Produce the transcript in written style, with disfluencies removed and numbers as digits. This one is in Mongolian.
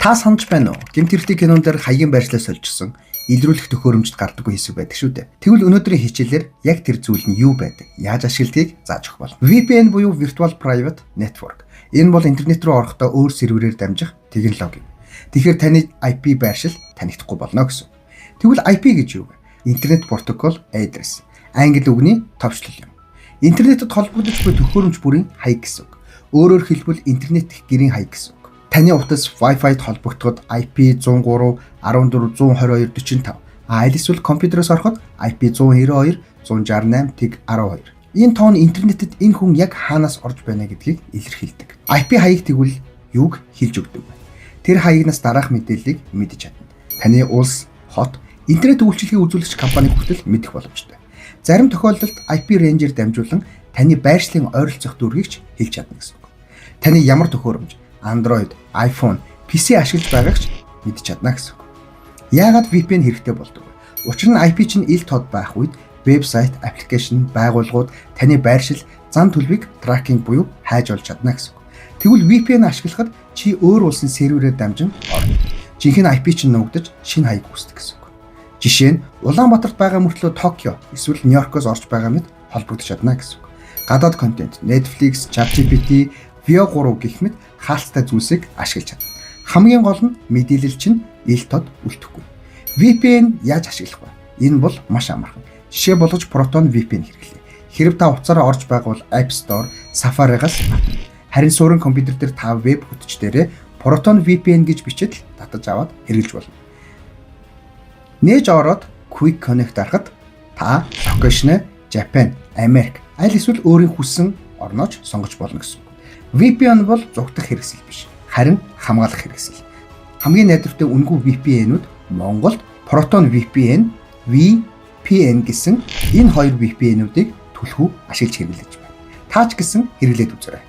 Та санаж байна уу? Гэмт хэрэгтэй кинон дээр хаягийн байршлаа сольжсон илрүүлэх төхөөрөмжид гардаггүй хэсэг байдаг шүү дээ. Тэгвэл өнөөдрийн хичээлээр яг тэр зүйл нь юу байдаг, яаж ашигладгийг зааж өгөх болно. VPN буюу Virtual Private Network. Энэ бол интернет рүү орохдоо өөр серверээр дамжих технологи. Тэгэхээр таны IP байршил танигдахгүй болно гэсэн. Тэгвэл IP гэж юу вэ? Internet Protocol Address. Англи үгний товчлол юм. Интернетэд холбогдож буй төхөөрөмж бүрийн хаяг гэсэн үг. Өөрөөр хэлбэл, интернет дэх гэрийн хаяг гэсэн үг. Таны утас Wi-Fi-д холбогдоход IP 103 14 122 45, аль эсвэл компьютероос ороход IP 192 168 тэг 12. Энэ тоон интернетэд энэ хүн яг хаанаас орж байна гэдгийг илэрхийлдэг. IP хаяг тэгвэл юуг хэлж өгдөг вэ? Тэр хаягнаас дараах мэдээллийг мэдэж чадна. Таны улс, хот, интернет үйлчилгээ үзүүлэгч компани хүртэл мэдэх боломжтой. Зарим тохиолдолд IP range-ээр дамжуулан таны байршлын ойролцоох дүүргийг ч хэлж чадна гэсэн үг. Таны ямар төхөөрөмж, Android, iPhone, PC ашиглаж байгааг ч мэдэж чадна гэсэн үг. Яагаад VPN хэрэгтэй болдог вэ? Учир нь IP чинь ил тод байх үед вебсайт, аппликейшн, байгууллагууд таны байршил, зан төлөвийг tracking буюу хайж олж чадна гэсэн үг. Тэгвэл VPN ашиглахад чи өөр улсын серверээр дамжин орно. Жинхэнэ IP чинь нуугдаж, шинэ хаяг үүсдэг гэсэн үг. Жишээ нь, Улаанбаатарт байгаа мөртлөө Токио эсвэл Нью-Йоркоос орж байгаа мэт холбогдож чадна гэсэн үг. Гадаад контент, Netflix, ChatGPT, Veo 3 гэх мэт хаалттай зүйлсийг ашиглаж чадна. Хамгийн гол нь мэдээлэл чинь ил тод үлдэхгүй. VPN яаж ашиглах вэ? Энэ бол маш амархан. Жишээ болгож Proton VPN хэрэглэе. Хэрэв та утсаараа орж байгаа бол App Store, Safari-гаас татна. Харин суурин компьютер дээр та веб хөтөч дээрээ Proton VPN гэж бичээд л татаж аваад хэрэглэж болно. Нээж ороод Quick Connect дарахад та location Japan, Америк аль эсвэл өөрийн хүссэн орноо ч сонгож болно гэсэн үг. VPN бол зугтах хэрэгсэл биш, харин хамгаалах хэрэгсэл. Хамгийн найдвартай үнэгүй VPN-үүд Монголд Proton VPN, VPN гэсэн энэ хоёр VPN-үүдийг түлхүү ашиглаж хэрэглэж байна. Та ч гэсэн хэрэглээд үзээрэй.